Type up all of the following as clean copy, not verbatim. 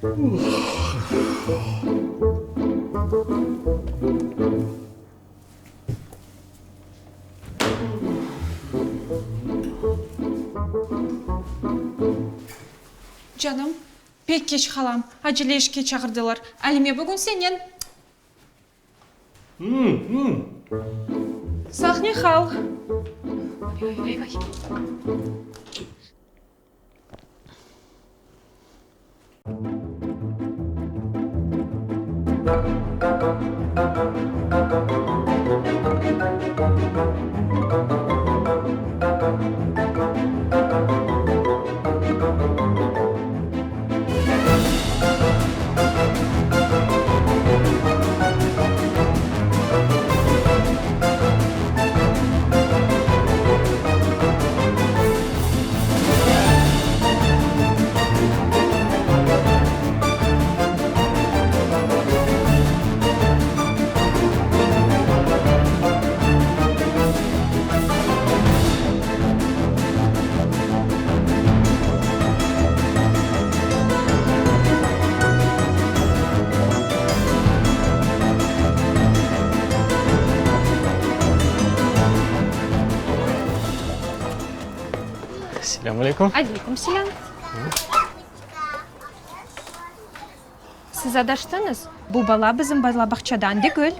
Canım, pek keç qalam, acele işke çağırdılar. Alime bugün senen. Sahne hal. Selâm aleyküm. Aleyküm selâm. Siz adaştıñız. Bu bala bizim bala bağçadan degil.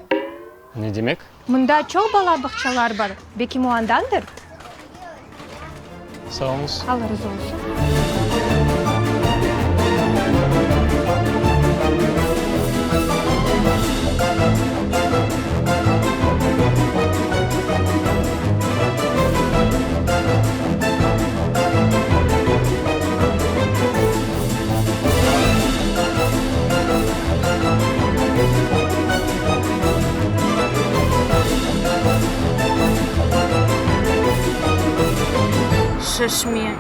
Ne demek? Mında çoq bala bağçalar bar. Belkim o andandır? Sağ oluñız. Alla razı olsun. Şişme.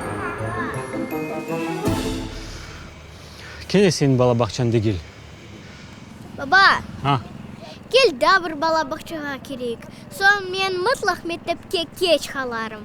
Kene seniñ bala bağçañ degil. Baba, Ha? kel daa bir bala bağçağa kireyik, soñ men mıtlaq mektepke keç qalarım.